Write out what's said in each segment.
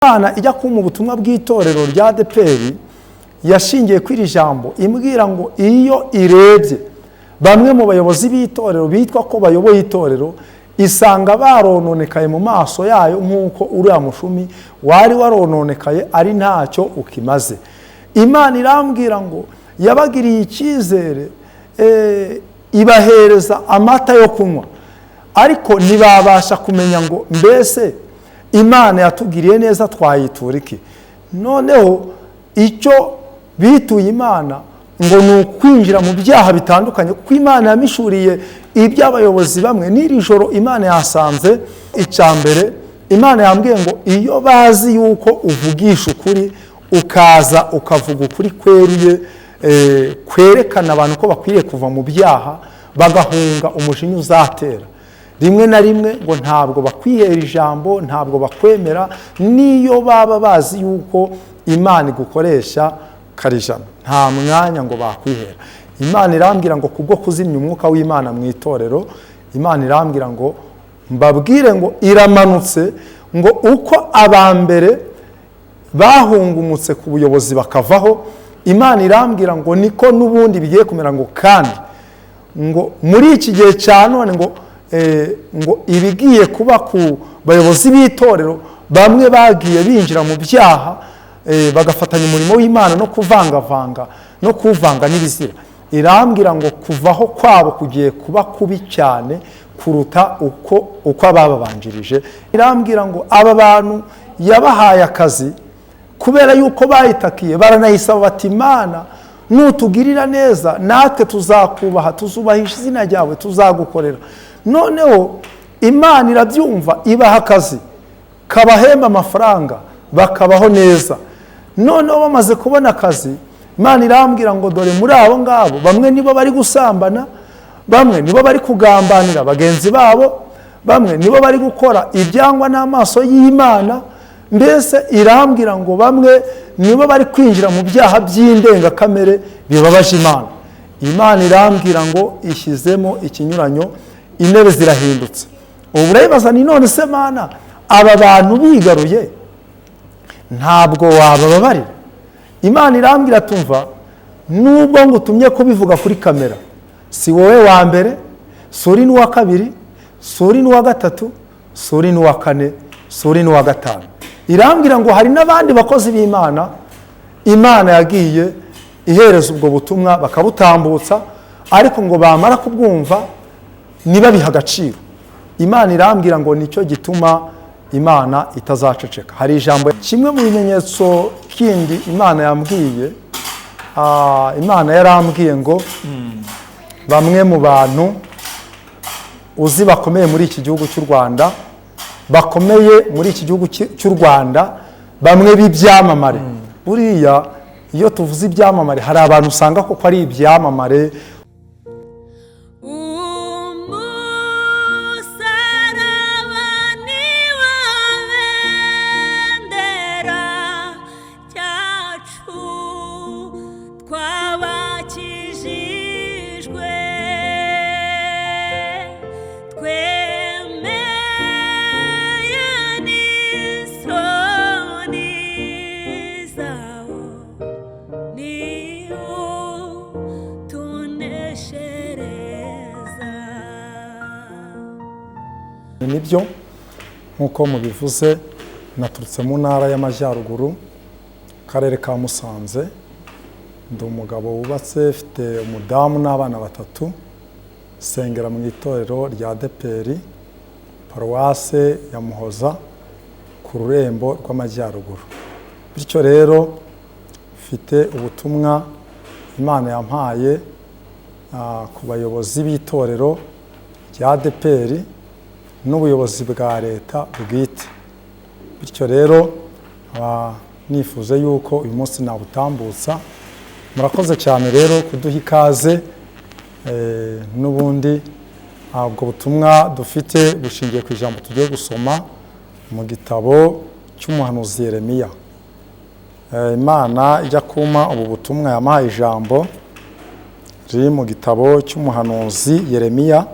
Imana ijya kumpa ubutumwa bw'itorero rya ADEPR yashingiye kuri iri jambo, imbwira ngo iyo irebye bamwe mu bayobozi b'itorero bitwa ko bayoboye itorero, isanga barononekaye mu maso yayo nk'uko uriya mushumi wari warononekaye ari ntacyo ukimaze. Imana irambwira ngo yabagiriye icyizere, ibahereza amata yo kunywa, ariko ntibabasha kumenya ngo mbese Imana yatugiriye neza twayitura iki? Noneho icyo bituye Imana ngo ni ukwinjira mu byaha bitandukanye, kuko Imana yamishuriye iby'abayobozi bamwe. N'iri joro Imana yasanze icya mbere, Imana yambwiye ngo iyo bazi yuko uvugisha ukuri, ukaza ukavuga ukuri kweruye, kwerekana abantu ko bakwiriye kuva mu byaha bagahunga umujinya uzatera, rimwe na rimwe ngo ntabwo bakwihera ijambo, ntabwo bakwemera, n'iyo baba bazi yuko Imana igukoresha karijana, nta mwanya ngo bakwihera. Imana irambwira ngo kubwo kuzimya umwuka w'Imana mu itorero, Imana irambwira ngo mbabwire ngo iramanutse, ngo uko abambere bahungumutse ku buyobozi bakavaho, Imana irambwira ngo niko n'ubundi bigiye kumera, ngo kandi ngo muri iki gihe cya none ngo ibigiye kuba ku bayobozi b'itorero bamwe bagiye binjira mu byaha, bagafatanya umurimo w'Imana no kuvangavanga no kuvanga n'ibizira. Irambwira ngo kuvaho kwabo kugiye kuba kubi cyane kuruta uko abababanjirije. Irambwira ngo aba bantu yabahaye akazi kubera yuko bayitakiye, baranayisaba bati Imana nutugirira neza natwe tuzakubaha, tuzubahisha izina ryawe, tuzagukorera. Noneho Imana irabyumva, ibaha akazi kabahemba amafaranga, bakabaho neza. Noneho bamaze kubona akazi, Imana irambwira ngo dore muri abo ngabo bamwe nibo bari gusambana, bamwe nibo bari kugambanira bagenzi babo, bamwe nibo bari gukora ibyangwa n'amaso y'Imana. Mbese irambwira ngo bamwe nibo bari kwinjira mu byaha by'indengakamere bibabaje Imana. Imana irambwira ngo ishyizemo ikinyuranyo, intebe zirahindutse. Ubu urayibaza ni none se Mana, aba bantu bigaruye ntabwo wabababarira? Imana irambwira tumva, nubwo ngutumye kubivuga kuri kamera, si wowe wa mbere, si uri n'uwa kabiri, si uri n'uwa gatatu, si uri n'uwa kane, si uri n'uwa gatanu. Irambwira ngo hari n'abandi bakozi b'Imana Imana yagiye ihereza ubwo butumwa bakabutambutsa, ariko ngo bamara kubwumva ntibabihe agaciro. Imana irambwira ngo nicyo gituma Imana itazaceceka. Hari ijambo, kimwe mu bimenyetso kindi Imana yambwiye, Imana yarambwiye ngo bamwe mu bantu uzi bakomeye muri iki gihugu cy'u Rwanda, bakomeye muri iki gihugu cy'u Rwanda, bamwe b'ibyamamare. Buriya iyo tuvuze ibyamamare, hari abantu usanga koko ari ibyamamare. Umusaraba ni wo bendera ryacu, twabakijijwe, twemeye n'isoni zawo, niwo tuneshereza. Nibyo, nk'uko mubivuze, naturutse mu ntara y'Amajyaruguru, karere ka Musanze. Ndi umugabo wubatse, mfite umudamu n'abana batatu, sengera mu itorero rya ADEPR, paruwase ya Muhoza, ku rurembo rw'Amajyaruguru. Bityo rero mfite ubutumwa Imana yampaye ku bayobozi b'itorero rya ADEPR n'ubuyobozi bwa leta bwite. Bityo rero nifuza yuko uyu munsi nabutambutsa. Murakoze cyane rero kuduha ikaze. N'ubundi ubwo butumwa dufite bushingiye ku ijambo tugiye gusoma mu gitabo cy'umuhanuzi Yeremiya. Imana ijya kumpa ubu butumwa yampaye ijambo riri mu gitabo cy'umuhanuzi Yeremiya.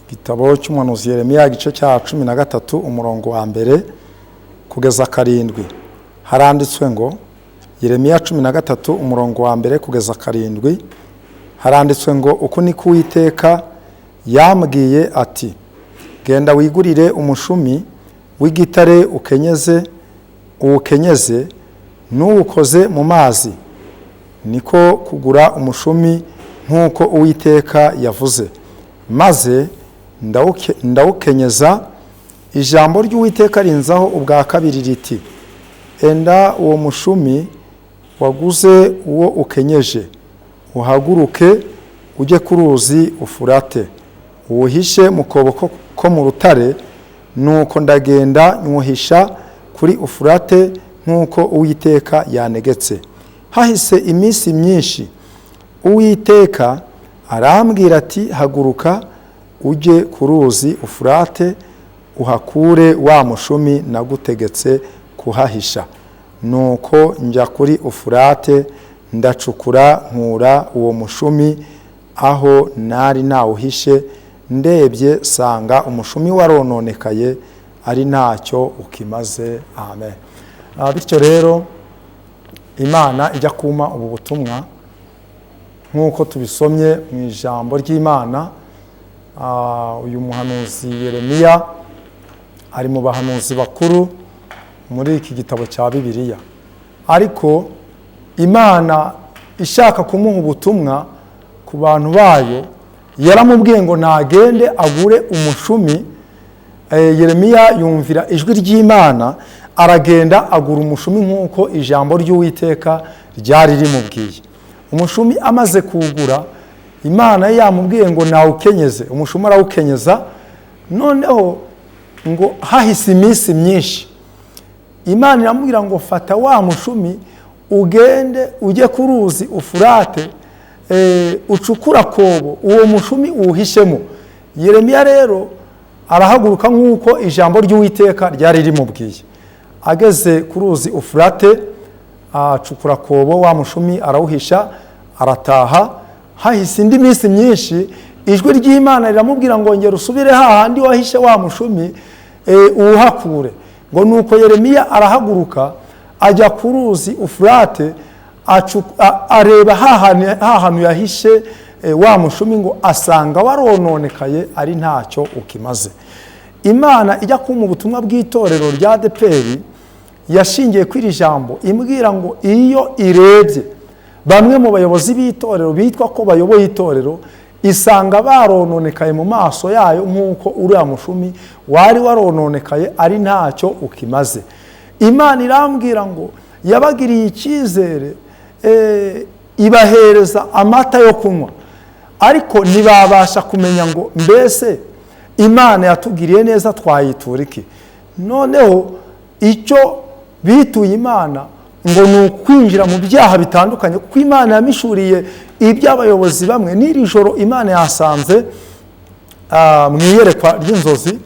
Igitabo cy'umuhanuzi Yeremiya, igice cya 13, umurongo wa 1 kugeza 7. Haranditswe ngo, Yeremiya 13 umurongo wa 1 kugeza 7, haranditswe ngo: "Uku ni ko Uwiteka yambwiye ati: Genda wigurire umushumi w'igitare, ukenyeze, uwukenyeze n'uwukoze mu mazi." Niko kugura umushumi nk'uko Uwiteka yavuze, maze ndawukenyeza. Ijambo ry'Uwiteka rinzaho ubwa kabiri riti: "Enda uwo mushumi waguze uwo ukenyeje, uhaguruke ujye ku ruzi Ufurate, uwuhishe mu kobo ko mu rutare." Nuko ndagenda nywuhisha kuri Ufurate nk'uko Uwiteka yanegetse. Hahise iminsi myinshi, Uwiteka arambwira ati: "Haguruka ujye ku ruzi Ufurate, uhakure wa mushumi nagutegetse kuhahisha." Nuko njya kuri Ufurate, ndacukura, nkura uwo mushumi aho nari nawuhishe. Ndebye sanga umushumi warononekaye, ari ntacyo ukimaze. Amen. Bityo rero, Imana ijya kuma ubu butumwa nk'uko tubisomye mu ijambo ry'Imana. Uyu muhanuzi Yeremiya ari mu bahanuzi bakuru muri iki gitabo cya Bibiliya, ariko Imana ishaka kumuha ubutumwa ku bantu bayo, yaramubwiye ngo nagende agure umushumi. Yeremiya yumvira ijwi ry'Imana, aragenda agura umushumi nk'uko ijambo ry'Uwiteka ryari rimubwiye. Umushumi amaze kuwugura, Imana yamubwiye ngo nawukenyeze, umushumi arawukenyeza. Noneho ngo hahise iminsi myinshi, Imana iramubwira ngo: "Fata wa mushumi, ugende ujye ku ruzi Ufurate, ucukura akobo, uwo mushumi uwuhishemo." Yeremiya rero arahaguruka nk'uko ijambo ry'Uwiteka ryari rimubwiye. Ageze ku ruzi Ufurate, acukura akobo, wa mushumi arawuhisha, arataha. Hahise indi minsi myinshi, ijwi ry'Imana riramubwira ngo: "Ngera usubire hahandi wahishe wa mushumi, uwuhakure." Ngo nuko Yeremiya arahaguruka, ajya ku ruzi Ufurate, areba hahantu yahishe wa mushumi, ngo asanga warononekaye, ari ntacyo ukimaze. Imana ijya kumpa ubutumwa bw'itorero rya ADEPR yashingiye kuri iri jambo, imbwira ngo iyo irebye bamwe mu bayobozi b'itorero bitwa ko bayoboye itorero, isanga barononekaye mu maso yayo nk'uko uriya mushumi wari warononekaye, ari ntacyo ukimaze. Imana irambwira ngo yabagiriye icyizere, ibahereza amata yo kunywa, ariko ntibabasha kumenya ngo mbese Imana yatugiriye neza, twayitura iki? Noneho icyo bituye Imana ngo ni ukwinjira mu byaha bitandukanye, kuko Imana yamishuriye iby'abayobozi bamwe. N'iri joro Imana yasanze mu iyerekwa ry'inzozi,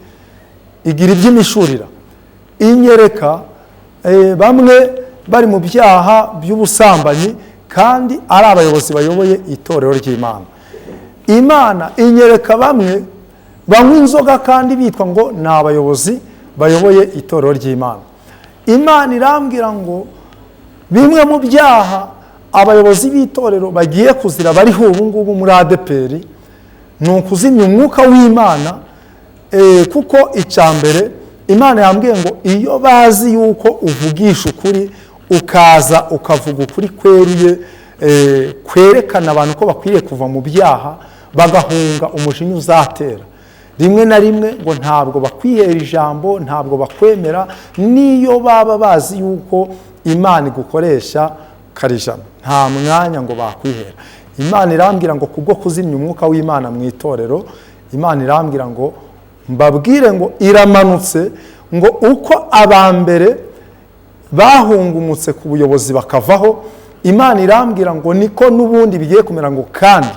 igira iby'imishurira, inyereka bamwe bari mu byaha by'ubusambanyi kandi ari abayobozi bayoboye itorero ry'Imana. Imana inyereka bamwe banywa inzoga kandi bitwa ngo ni abayobozi bayoboye itorero ry'Imana. Imana irambwira ngo bimwe mu byaha abayobozi b'itorero bagiye kuzira bariho ubu ngubu muri ADEPR ni ukuzimya umwuka w'Imana, kuko icya mbere Imana yambwiye ngo iyo bazi yuko uvugisha ukuri, ukaza ukavuga ukuri kweruye, kwerekana abantu ko bakwiriye kuva mu byaha bagahunga umujinya uzatera, rimwe na rimwe ngo ntabwo bakwihera ijambo, ntabwo bakwemera, n'iyo baba bazi yuko Imana igukoresha karijana, nta mwanya ngo bakwihera. Imana irambwira ngo kubwo kuzimya umwuka w'Imana mu itorero, Imana irambwira ngo mbabwire ngo iramanutse, ngo uko abambere bahungumutse ku buyobozi bakavaho, Imana irambwira ngo niko n'ubundi bigiye kumera, ngo kandi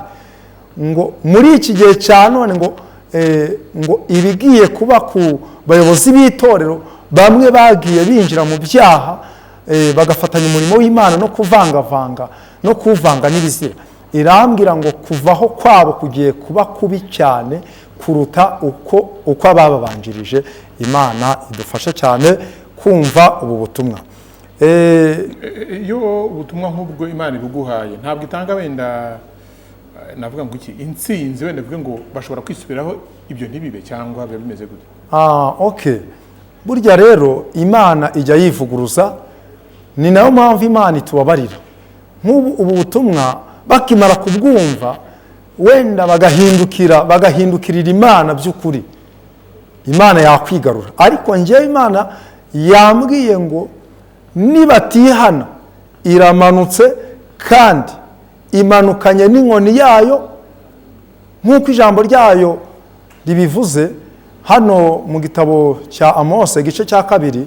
ngo muri iki gihe cya none ngo ibigiye kuba ku bayobozi b'itorero bamwe bagiye binjira mu byaha, bagafatanya umurimo w'Imana no kuvangavanga no kuvanga n'ibizira. Irambwira ngo kuvaho kwabo kugiye kuba kubi cyane. Kuruta uko abababanjirije. Imana idufashe cyane kumva ubu butumwa. Iyo ubutumwa nk'ubwo Imana ibuguhaye, ntabwo itanga wenda navuga ngo iki, intsinzi, wenda bivuge ngo bashobora kwisubiraho ibyo ntibibe, cyangwa biba bimeze gute? Ah, okay. Burya rero Imana ijya yivuguruza, ni nayo mpamvu Imana itubabarira. Nk'ubu ubu butumwa bakimara kubwumva, wenda bagahindukira, bagahindukirira Imana by'ukuri, Imana yakwigarura. Ariko njyewe Imana yambwiye ngo nibatihana iramanutse, kandi imanukanye n'inkoni yayo, nk'uko ijambo ryayo ribivuze hano mu gitabo cya Amose, igice cya 2,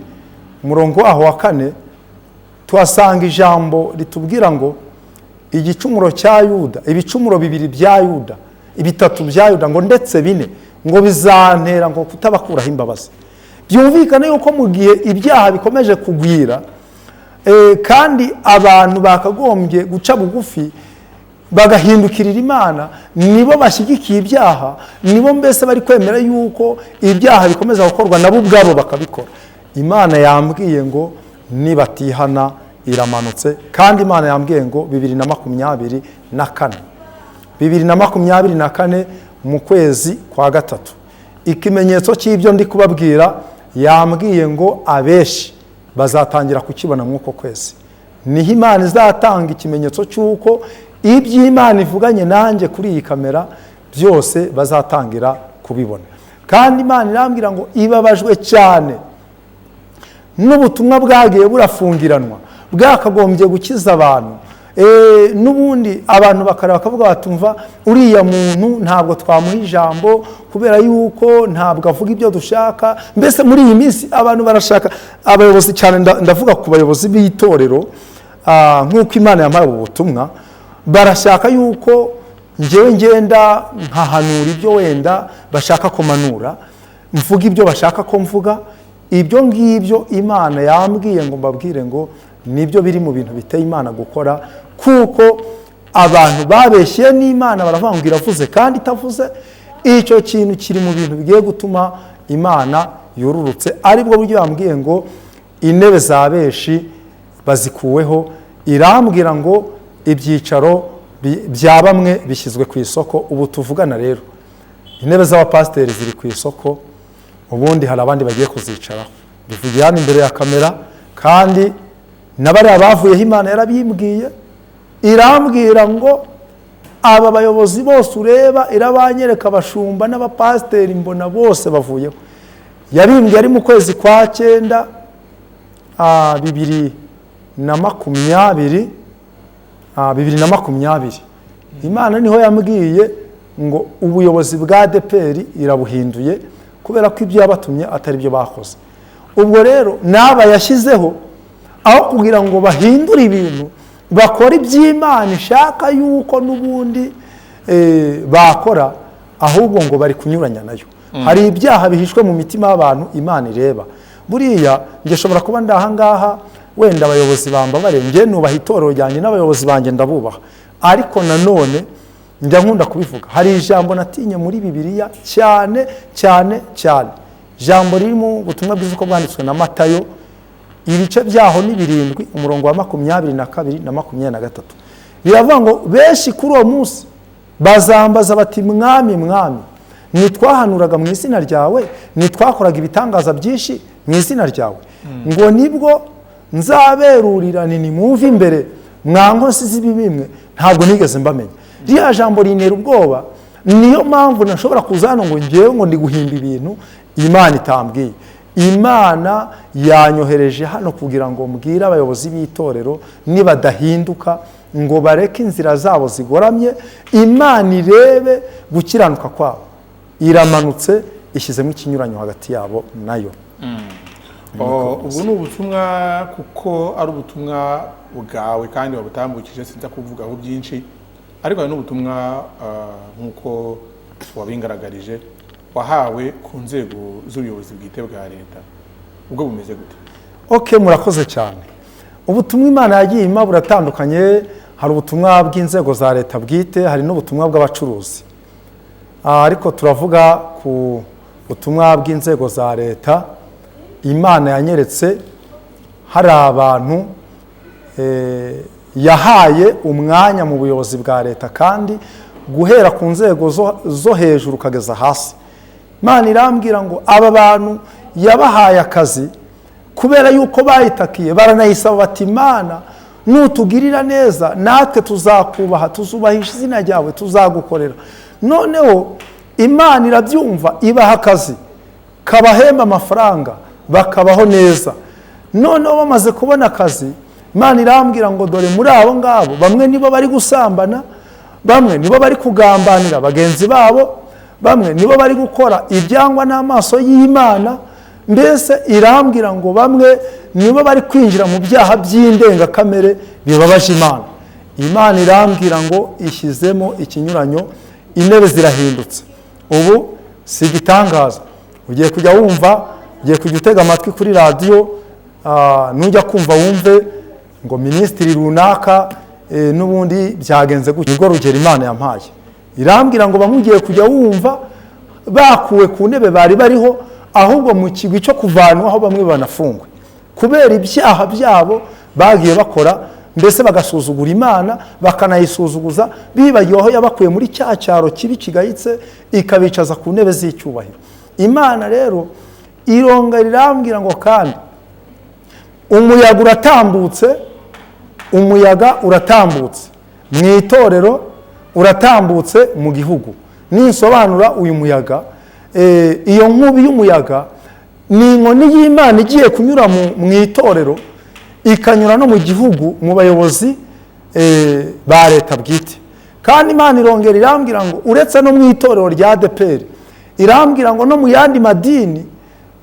umurongo waho wa 4, tuhasanga ijambo ritubwira ngo igicumuro cya Yuda, ibicumuro bibiri bya Yuda, bitatu bya Yuda, ngo ndetse bine, ngo bizantera ngo kutabakuraho imbabazi. Byumvikane yuko mu gihe ibyaha bikomeje kugwira, kandi abantu bakagombye guca bugufi bagahindukirira Imana, nibo bashyigikiye ibyaha, nibo mbese bari kwemera yuko ibyaha bikomeza gukorwa, nabo ubwabo bakabikora. Imana yambwiye ngo nibatihana iramanutse, kandi Imana yambwiye ngo 2024, 2024 mu kwezi kwa gatatu. Ikimenyetso cy'ibyo ndi kubabwira, yambwiye ngo abenshi bazatangira kukibona muri uko kwezi. Niho Imana izatanga ikimenyetso cy'uko iby'Imana ivuganye nanjye kuri iyi kamera byose bazatangira kubibona. Kandi Imana irambwira ngo ibabajwe cyane n'ubutumwa bwagiye burafungiranwa, bwakagombye gukiza abantu. N'ubundi abantu bakareba bakavuga batumva uriya muntu ntabwo twamuha ijambo kubera yuko ntabwo avuga ibyo dushaka. Mbese muri iyi minsi abantu barashaka abayobozi cyane, ndavuga ku bayobozi b'itorero, nk'uko Imana yampaye ubu butumwa, barashaka yuko njyewe ngenda nkahanura ibyo wenda bashaka ko manura, mvuga ibyo bashaka ko mvuga. Ibyo ngibyo Imana yambwiye ngo mbabwire ngo nibyo biri mu bintu biteye Imana gukora, kuko abantu babeshye n'Imana, baravuga ngo iravuze kandi itavuze. Icyo kintu kiri mu bintu bigiye gutuma Imana yururutse, aribwo buryo yambwiye ngo intebe za benshi bazikuweho, irambwira ngo ibyicaro bya bamwe bishyizwe ku isoko. Ubu tuvugana rero intebe z'abapasiteri ziri ku isoko, ubundi hari abandi bagiye kuzicaraho. Bivugiye hano imbere ya kamera, kandi na bariya bavuyeho Imana yarabimbwiye, irambwira ngo aba bayobozi bose ureba, irabanyereka abashumba n'abapasiteri, mbona bose bavuyeho. Yabimbwiye ari mu kwezi kwa cyenda, 2020, 2020. Imana niho yambwiye ngo ubuyobozi bwa ADEPR irabuhinduye kubera ko ibyo yabatumye atari byo bakoze. Ubwo rero n'aba yashyizeho, aho kugira ngo bahindure ibintu, bakore iby'Imana ishaka yuko n'ubundi bakora, ahubwo ngo bari kunyuranya nayo. Hari ibyaha bihishwe mu mitima y'abantu Imana ireba. Buriya njye nshobora kuba ndi ahangaha, wenda abayobozi bambabare, njye nubaha itorero ryanjye n'abayobozi banjye ndabubaha, ariko nanone njya nkunda kubivuga, hari ijambo natinye muri Bibiliya cyane cyane cyane, ijambo riri mu butumwa bwiza uko bwanditswe na Matayo, ibice byaho ni 7, umurongo wa 22 na 23. Biravuga ngo benshi kuri uwo munsi bazambaza bati mwami mwami, ntitwahanuraga mu izina ryawe, ntitwakoraga ibitangaza byinshi mu izina ryawe? Ngo nibwo nzaberurira nti nimwumve imbere mwa nkozi z'ibibi mwe, ntabwo nigeze mbamenya. Ririya jambo rintera ubwoba, niyo mpamvu nashobora kuza hano ngo ngewe ngo ndi guhimba ibintu Imana itambwiye. Imana yanyohereje hano kugira ngo mbwire abayobozi b'itorero nibadahinduka ngo bareke inzira zabo zigoramye, Imana irebe gukiranuka kwabo. Iramanutse ishyizemo ikinyuranyo hagati yabo nayo. Ubu ni ubutumwa, kuko ari ubutumwa bwawe kandi wabutambukije, sinza kuvugaho byinshi, ariko hari n'ubutumwa nk'uko wabingaragarije wahawe ku nzego z'ubuyobozi bwite bwa leta, ubwo bumeze gute? Okay, murakoze cyane. Ubutumwa Imana yagiye impa buratandukanye, hari ubutumwa bw'inzego za leta bwite, hari n'ubutumwa bw'abacuruzi. Ariko turavuga ku butumwa bw'inzego za leta. Imana yanyeretse hari abantu yahaye umwanya mu buyobozi bwa leta, kandi guhera ku nzego zo hejuru ukageza hasi. Imana irambwira ngo aba bantu yabahaye akazi kubera yuko bayitakiye, baranayisaba bati: "Imana, nutugirira neza natwe tuzakubaha, tuzubahisha izina ryawe, tuzagukorera." Noneho Imana irabyumva, ibaha akazi kabahemba amafaranga, bakabaho neza. Noneho bamaze kubona akazi, Imana irambwira ngo dore muri abo ngabo bamwe nibo bari gusambana, bamwe nibo bari kugambanira bagenzi babo, bamwe nibo bari gukora ibyangwa n'amaso y'Imana. Mbese irambwira ngo bamwe nibo bari kwinjira mu byaha by'indengakamere bibabaje Imana. Imana irambwira ngo ishyizemo ikinyuranyo, intebe zirahindutse. Ubu si igitangaza, ugiye kujya wumva, ugiye kujya utega amatwi kuri radiyo, nujya kumva wumve ngo minisitiri runaka n'ubundi byagenze gutya. Nibwo rugero Imana yampaye. Irambwira ngo bamwe ugiye kujya wumva bakuwe ku ntebe bari bariho, ahubwo mu kigwi cyo kuvanwaho, bamwe banafungwe kubera ibyaha byabo bagiye bakora, mbese bagasuzugura Imana, bakanayisuzuguza, bibagiwe aho yabakuye muri cya cyaro kibi kigayitse, ikabicaza ku ntebe z'icyubahiro. Imana rero irongera irambwira ngo kandi umuyaga uratambutse, umuyaga uratambutse mu itorero, uratambutse mu gihugu. Ninsobanura uyu muyaga, iyo nkubi y'umuyaga ni inkoni y'Imana igiye kunyura mu itorero, ikanyura no mu gihugu, mu bayobozi ba leta bwite. Kandi Imana irongera irambwira ngo uretse no mu itorero rya ADEPR, irambwira ngo no mu yandi madini,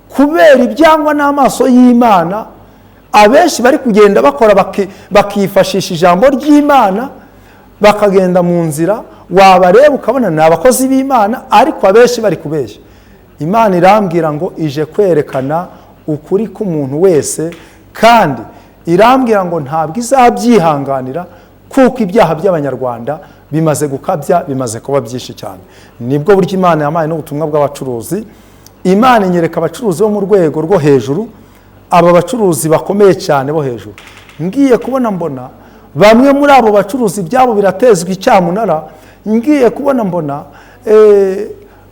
kubera ibyangwa n'amaso y'Imana abenshi bari kugenda bakora, bakifashisha ijambo ry'Imana, bakagenda mu nzira wabareba ukabona ni abakozi b'Imana, ariko abenshi bari kubeshya. Imana irambwira ngo ije kwerekana ukuri k'umuntu wese, kandi irambwira ngo ntabwo izabyihanganira, kuko ibyaha by'Abanyarwanda bimaze gukabya, bimaze kuba byinshi cyane. Nibwo buryo Imana yampaye n'ubutumwa bw'abacuruzi. Imana inyereka abacuruzi bo mu rwego rwo hejuru, aba bacuruzi bakomeye cyane bo hejuru. Ngiye kubona mbona bamwe muri abo bacuruzi ibyabo biratezwa icyamunara. Ngiye kubona mbona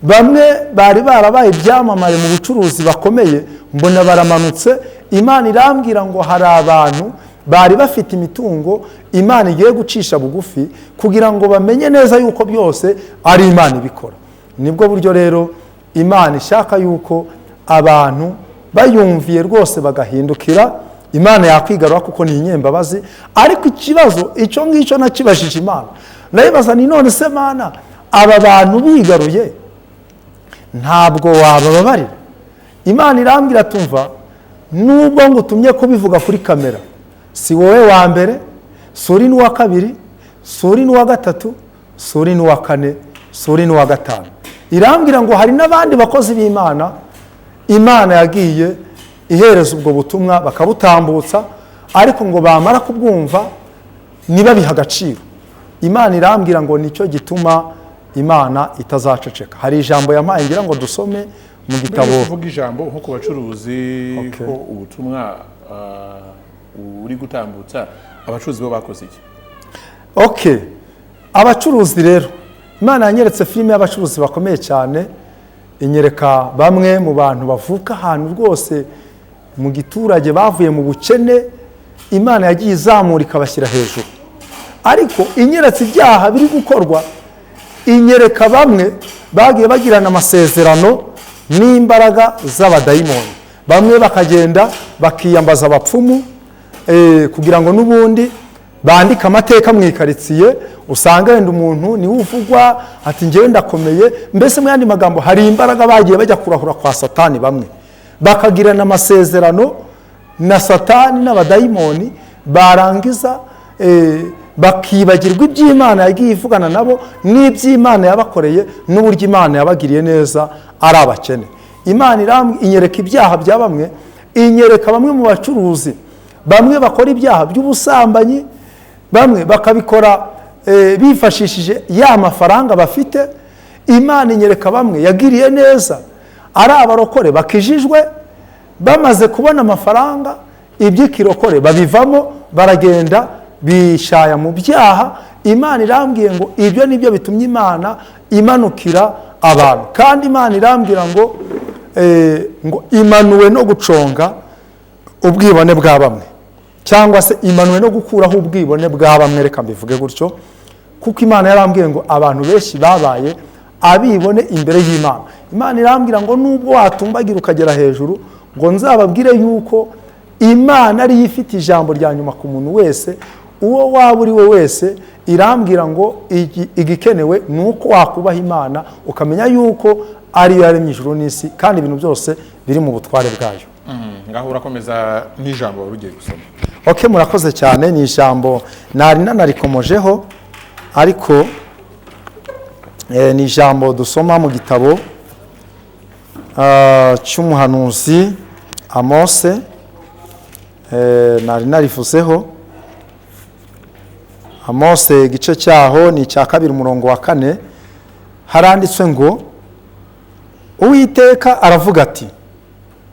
bamwe bari barabaye ibyamamare mu bucuruzi bakomeye, mbona baramanutse. Imana irambwira ngo hari abantu bari bafite imitungo Imana igiye gucisha bugufi, kugira ngo bamenye neza yuko byose ari Imana ibikora. Nibwo buryo rero Imana ishaka yuko abantu bayumviye rwose bagahindukira, Imana yakwigarura, kuko ni inyembabazi. Ariko ikibazo icyo ngicyo nakibajije Imana, ndayibaza ni: "None se Mana, aba bantu bigaruye ntabwo wabababarira?" Imana irambwira: "Tumva, nubwo ngutumye kubivuga kuri kamera, si wowe wa mbere, si uri n'uwa kabiri, si uri n'uwa gatatu, si uri n'uwa kane, si uri n'uwa gatanu." Irambwira ngo hari n'abandi bakozi b'Imana Imana yagiye ihereza ubwo butumwa, bakabutambutsa, ariko ngo bamara kubwumva ntibabihe agaciro. Imana irambwira ngo nicyo gituma Imana itazaceceka. Hari ijambo yampaye ngira ngo dusome mu gitabo. Mbere yo kuvuga ijambo nko ku bacuruzi, ko ubutumwa uri gutambutsa, abacuruzi bo bakoze iki? Okay, abacuruzi rero, Imana yanyeretse filime y'abacuruzi bakomeye cyane. Inyereka bamwe mu bantu bavuka ahantu rwose mu giturage, bavuye mu bukene, Imana yagiye izamura ikabashyira hejuru. Ariko inyeretse ibyaha biri gukorwa, inyereka bamwe bagiye bagirana amasezerano n'imbaraga z'abadayimoni, bamwe bakagenda bakiyambaza abapfumu kugira ngo n'ubundi bandike amateka mu ikaritsiye, usanga wenda umuntu niwe uvugwa ati: "Ngewe ndakomeye." Mbese mu yandi magambo, hari imbaraga bagiye bajya kurahura kwa Satani, bamwe bakagirana amasezerano na Satani n'abadayimoni, barangiza bakibagirwa iby'Imana yagiye ivugana nabo n'iby'Imana yabakoreye n'uburyo Imana yabagiriye neza ari abakene. Imana inyereka ibyaha bya bamwe, inyereka bamwe mu bacuruzi, bamwe bakora ibyaha by'ubusambanyi, bamwe bakabikora bifashishije ya mafaranga bafite. Imana inyereka bamwe yagiriye neza ari abarokore bakijijwe, bamaze kubona amafaranga iby'ikirokore babivamo, baragenda bishaya mu byaha. Imana irambwiye ngo ibyo nibyo bitumye Imana imanukira abantu. Kandi Imana irambwira ngo ngo imanuwe no guconga ubwibone bwa bamwe, cyangwa se imanuwe no gukuraho ubwibone bwa bamwe, reka mbivuge gutyo, kuko Imana yarambwiye ngo abantu benshi babaye abibone imbere y'Imana. Imana irambwira ngo nubwo watumbagira ukagera hejuru, ngo nzababwire yuko Imana ariyo ifite ijambo rya nyuma ku muntu wese, uwo waba uri we wese. Irambwira ngo igikenewe ni uko wakubaha Imana, ukamenya yuko ariyo yaremye ijuru n'isi, kandi ibintu byose biri mu butware bwayo. Ngaho urakomeza n'ijambo wari ugiye gusoma. Ok, murakoze cyane. Ni ijambo nari nanarikomojeho, ariko ni ijambo dusoma mu gitabo cy'umuhanuzi Amose. Nari narivuzeho. Amose igice cyaho ni icya 2 umurongo wa 4, haranditswe ngo Uwiteka aravuga ati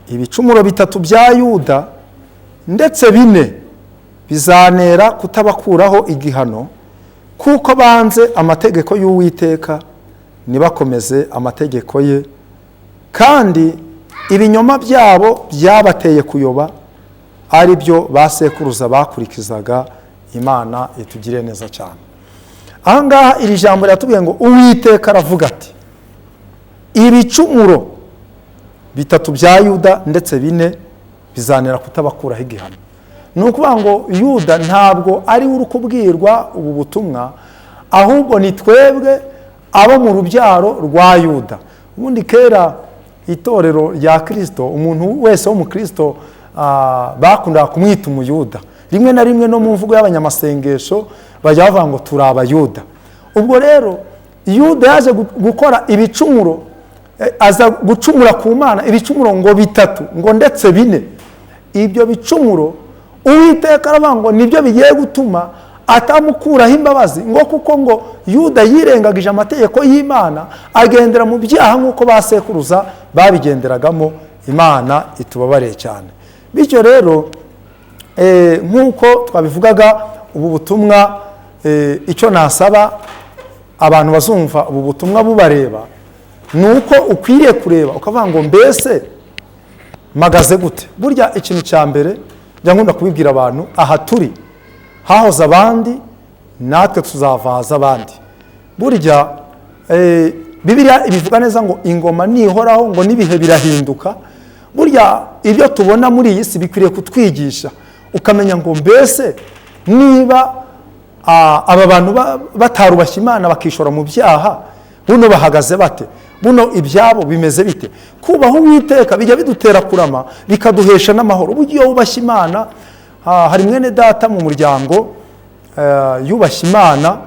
ibicumuro 3 bya Yuda ndetse 4 bizanera kutabakuraho igihano, kuko banze amategeko y'Uwiteka ntibakomeze amategeko ye, kandi ibinyoma byabo byabateye kuyoba, ari byo basekuruza bakurikizaga. Imana itugire neza cyane. Aha ngaha iri jambo riratubwiye ngo Uwiteka aravuga ati ibicumuro 3 bya Yuda ndetse 4 bizanera kutabakuraho igihano. Ni ukuvuga ngo Yuda ntabwo ari we uri kubwirwa ubu butumwa, ahubwo ni twebwe abo mu rubyaro rwa Yuda. Ubundi kera itorero rya Kristo, umuntu wese wo mu Kristo bakundaga kumwita umuyuda. Rimwe na rimwe no mu mvugo y'abanyamasengesho bajya bavuga ngo turi abayuda. Ubwo rero Yuda yaje gukora ibicumuro, aza gucumura ku Mana ibicumuro ngo 3 ngo ndetse 4. Ibyo bicumuro Uwiteka aravuga ngo nibyo bigiye gutuma atamukuraho imbabazi, ngo kuko ngo Yuda yirengagije amategeko y'Imana agendera mu byaha nk'uko basekuruza babigenderagamo. Imana itubabariye cyane. Bityo rero nk'uko twabivugaga, ubu butumwa, icyo nasaba abantu bazumva ubu butumwa bubareba ni uko ukwiriye kureba ukavuga ngo mbese magaze gute. Burya ikintu cya mbere njya nkunda kubibwira abantu, aha turi hahoze abandi, natwe tuzavaza abandi. Burya Bibiliya ibivuga neza ngo ingoma nihoraho, ngo n'ibihe birahinduka. Burya ibyo tubona muri iyi si bikwiriye kutwigisha, ukamenya ngo mbese niba aba bantu batarubashye Imana bakishora mu byaha, buno bahagaze bate, buno ibyabo bimeze bite. Kubaho Uwiteka bijya bidutera kurama, bikaduhesha n'amahoro. Burya iyo wubashye Imana, hari mwene data mu muryango yubashye Imana,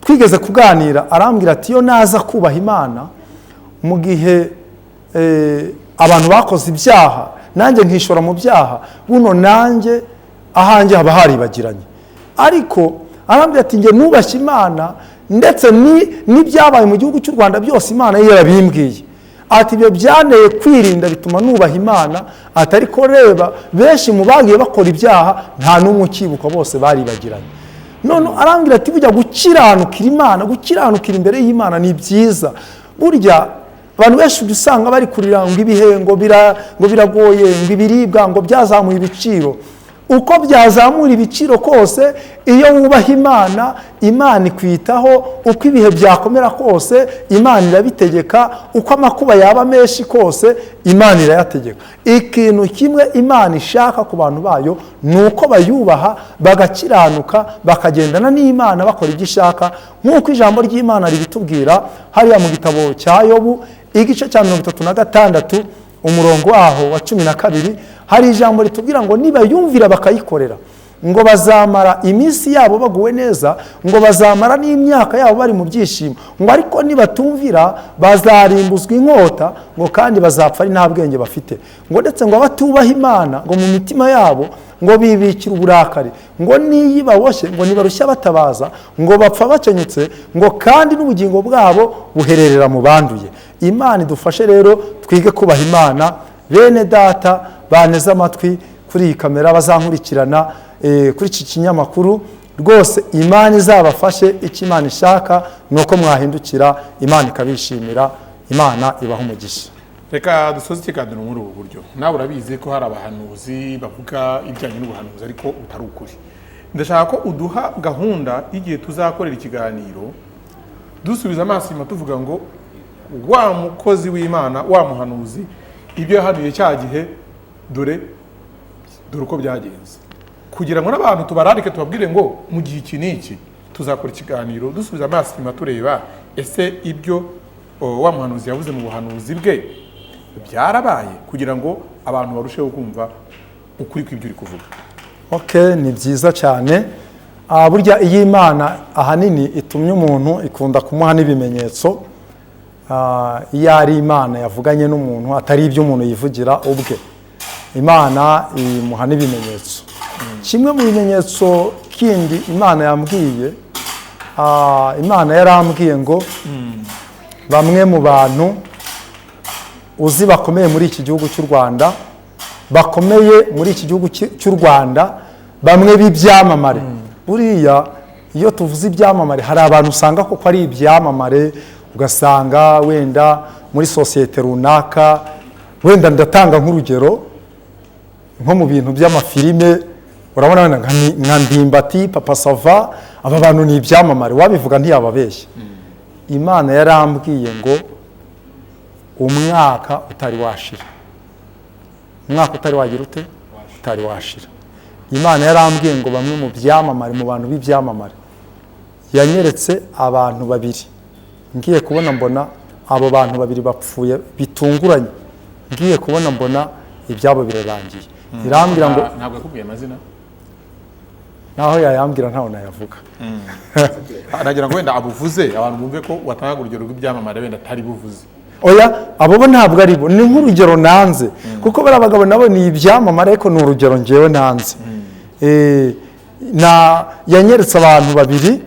twigeze kuganira arambwira ati iyo naza kubaha Imana mu gihe abantu bakoze ibyaha nanjye nkishora mu byaha, buno nanjye ahanjye haba haribagiranye. Ariko arambwira ati njye nubashye Imana, ndetse n'ibyabaye mu gihugu cy'u Rwanda byose Imana yo yarabimbwiye. Ati ibyo byanteye kwirinda bituma nubaha Imana. Ati ariko reba benshi mu bagiye bakora ibyaha nta n'umwe ukibuka, bose baribagiranye. None arambwira ati burya gukiranukira Imana, gukiranukira imbere y'Imana ni byiza. Burya abantu benshi usanga bari kurira ngo ibihe ngo biragoye, ngo ibiribwa ngo byazamuye ibiciro. Uko byazamura ibiciro kose, iyo wubaha Imana, Imana ikwitaho. Uko ibihe byakomera kose, Imana irabitegeka. Uko amakuba yaba menshi kose, Imana irayategeka. Ikintu kimwe Imana ishaka ku bantu bayo ni uko bayubaha, bagakiranuka, bakagendana n'Imana, bakora ibyo ishaka, nk'uko ijambo ry'Imana ribitubwira hariya mu gitabo cya Yobu igice cya 36 umurongo waho wa 12. Hari ijambo ritubwira ngo nibayumvira bakayikorera, ngo bazamara iminsi yabo baguwe neza, ngo bazamara n'imyaka yabo bari mu byishimo, ngo ariko nibatumvira bazarimbuzwa inkota, ngo kandi bazapfa ari nta bwenge bafite. Ngo ndetse ngo abatubaha Imana ngo mu mitima yabo Ngo bibikira uburakari, ngo n'iyo ibaboshye ngo ntibarushya batabaza, ngo bapfa bakenyutse, ngo kandi n'ubugingo bwabo buhererera mu banduye. Imana idufashe rero twige kubaha Imana. Bene data baneze amatwi kuri iyi kamera, bazankurikirana kuri iki kinyamakuru, rwose Imana izabafashe. Icyo Imana ishaka ni uko mwahindukira, Imana ikabishimira. Imana ibaha umugisha. Reka dusoze ikiganiro muri ubu buryo. Nawe urabizi ko hari abahanuzi bavuga ibijyanye n'ubuhanuzi ariko utari ukuri. Ndashaka ko uduha gahunda y'igihe tuzakorera ikiganiro, dusubiza amaso inyuma tuvuga ngo wa mukozi w'Imana, wa muhanuzi, ibyo yahanuye cya gihe, dore dore uko byagenze, kugira ngo n'abantu tubararike, tubabwire ngo mu gihe iki n'iki tuzakora ikiganiro dusubiza amaso inyuma tureba ese ibyo wa muhanuzi yavuze mu buhanuzi bwe byarabaye, kugira ngo abantu barusheho kumva ukuri kw'ibyo uri kuvuga. Ok, ni byiza cyane. Burya iyo Imana ahanini itumye umuntu, ikunda kumuha n'ibimenyetso. Iyo ari Imana yavuganye n'umuntu, atari ibyo umuntu yivugira ubwe, Imana imuha n'ibimenyetso. Kimwe mu bimenyetso kindi Imana yambwiye, Imana yarambwiye ngo bamwe mu bantu uzi bakomeye muri iki gihugu cy'u Rwanda, bakomeye muri iki gihugu cy'u Rwanda, bamwe b'ibyamamare. Buriya iyo tuvuze ibyamamare, hari abantu usanga koko ari ibyamamare, ugasanga wenda muri sosiyete runaka, wenda ndatanga nk'urugero nko mu bintu by'amafilime, urabona wenda nka Ndimbati, Papa Sava, aba bantu ni ibyamamare, wabivuga ntiyababeshya. Imana yarambwiye ngo umwaka utari washira, umwaka utari wagira ute, utari washira, Imana yarambwiye ngo bamwe mu byamamare, mu bantu b'ibyamamare, yanyeretse abantu babiri. Ngiye kubona mbona abo bantu babiri bapfuye bitunguranye. Ngiye kubona mbona ibyabo birarangiye. Irambwira ngo Ntabwo yakubwiye amazina? Naho yayambwira ntawe nayavuga. Nagira ngo wenda abuvuze abantu bumve ko watangaga urugero rw'ibyamamare wenda atari buvuze. Oya, abo bo ntabwo ari bo, ni nk'urugero nanze, kuko bariya bagabo nabo ni ibyamamare, ariko ni urugero ngewe nanze. Na yanyeretse abantu babiri,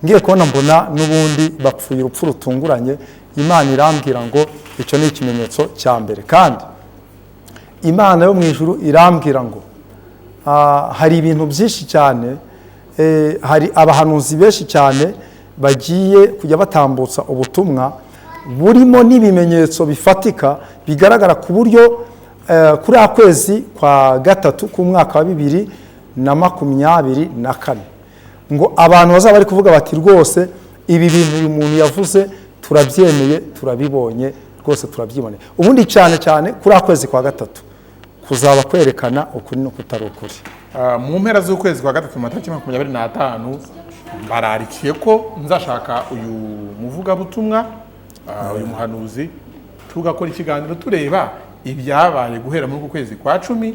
ngiye kubona mbona n'ubundi bapfuye urupfu rutunguranye. Imana irambwira ngo icyo ni ikimenyetso cya mbere. Kandi Imana yo mu ijuru irambwira ngo hari ibintu byinshi cyane, hari abahanuzi benshi cyane bagiye kujya batambutsa ubutumwa burimo n'ibimenyetso bifatika bigaragara, ku buryo kuri kwezi kwa gatatu k'umwaka wa 2024, ngo abantu bazaba bari kuvuga bati rwose ibi bintu uyu muntu yavuze turabyemeye, turabibonye rwose, turabyiboneye. Ubundi cyane cyane kuri kwezi kwa gatatu kuzaba kwerekana ukuri no kutari ukuri. Mu mpera z'ukwezi kwa gatatu, mu matariki 25, bararikiye ko nzashaka uyu muvugabutumwa, uyu muhanuzi, tugakora ikiganiro tureba ibyabaye guhera muri uku kwezi kwa 10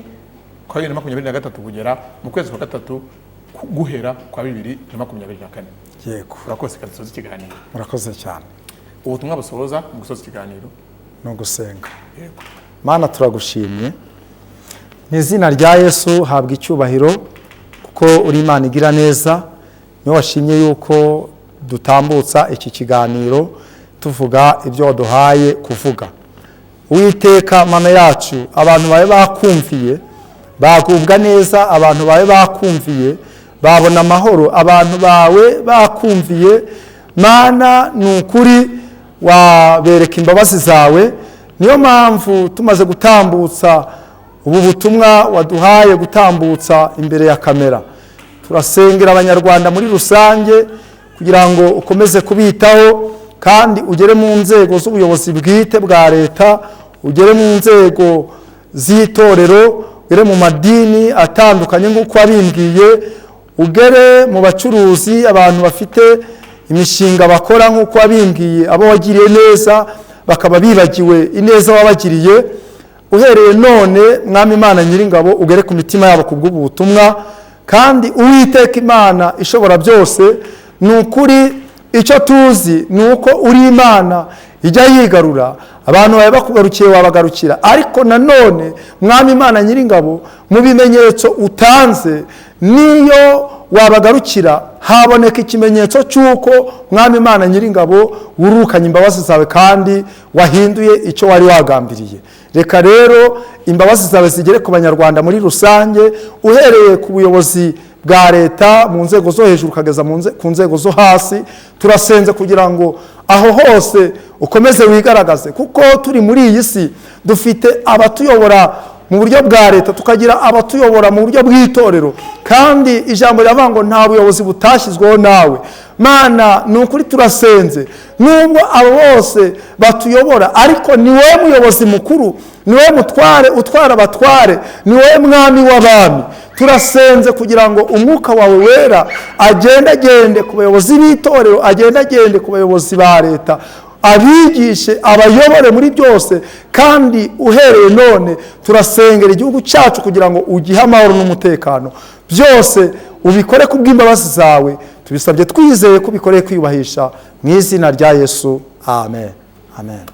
kwa 2023 kugera mu kwezi kwa gatatu guhera kwa 2024. Yego. Urakoze, kadusoza ikiganiro. Murakoze cyane. Ubutumwa busoza mu gusoza ikiganiro? No gusenga. Yego. Mana, turagushimye mu izina rya Yesu, habwa icyubahiro kuko uri Imana igira neza. Niwe washimye yuko dutambutsa iki kiganiro tuvuga ibyo waduhaye kuvuga. Uwiteka Mana yacu, abantu bawe bakumviye bagubwa neza, abantu bawe bakumviye babona amahoro, abantu bawe bakumviye Mana ni ukuri wabereka imbabazi zawe. Niyo mpamvu tumaze gutambutsa ubu butumwa waduhaye gutambutsa imbere ya kamera, turasengera Abanyarwanda muri rusange kugira ngo ukomeze kubitaho, kandi ugere mu nzego z'ubuyobozi bwite bwa leta, ugere mu nzego z'itorero, ugere mu madini atandukanye nk'uko wabimbwiye, ugere mu bacuruzi, abantu bafite imishinga bakora nk'uko wabimbwiye, abo wagiriye neza bakaba bibagiwe ineza wabagiriye. Uhereye none, Mwami Imana Nyiringabo, ugere ku mitima yabo ku bw'ubu butumwa. Kandi Uwiteka Imana ishobora byose, ni ukuri icyo tuzi ni uko uri Imana ijya yigarura, abantu bawe bakugarukiye wabagarukira. Ariko nanone, Mwami Imana Nyiringabo, Mu bimenyetso utanze, niyo wabagarukira haboneka ikimenyetso cy'uko, Mwami Imana Nyiringabo, wurukanye imbabazi zawe kandi wahinduye icyo wari wagambiriye. Reka rero imbabazi zawe zigere ku Banyarwanda muri rusange, uhereye ku buyobozi bwa leta mu nzego zo hejuru ukageza ku nzego zo hasi. Turasenze kugira ngo aho hose ukomeze wigaragaze, kuko turi muri iyi si dufite abatuyobora mu buryo bwa leta, tukagira abatuyobora mu buryo bw'itorero, kandi ijambo riravuga ngo nta buyobozi butashyizweho nawe, Mana. Ni ukuri turasenze, nubwo abo bose batuyobora, ariko ni wowe muyobozi mukuru, ni wowe mutware utwara abatware, ni wowe mwami w'abami. Turasenze kugira ngo Umwuka wawe Wera agendagende ku bayobozi b'itorero, agendagende ku bayobozi ba leta, abigishe, abayobore muri byose. Kandi uhereye none turasengera igihugu cyacu kugira ngo ugihe amahoro n'umutekano. Byose ubikore ku bw'imbabazi zawe. Tubisabye twizeye ko ubikoreye kwiyubahisha, mu izina rya Yesu, amen, amen.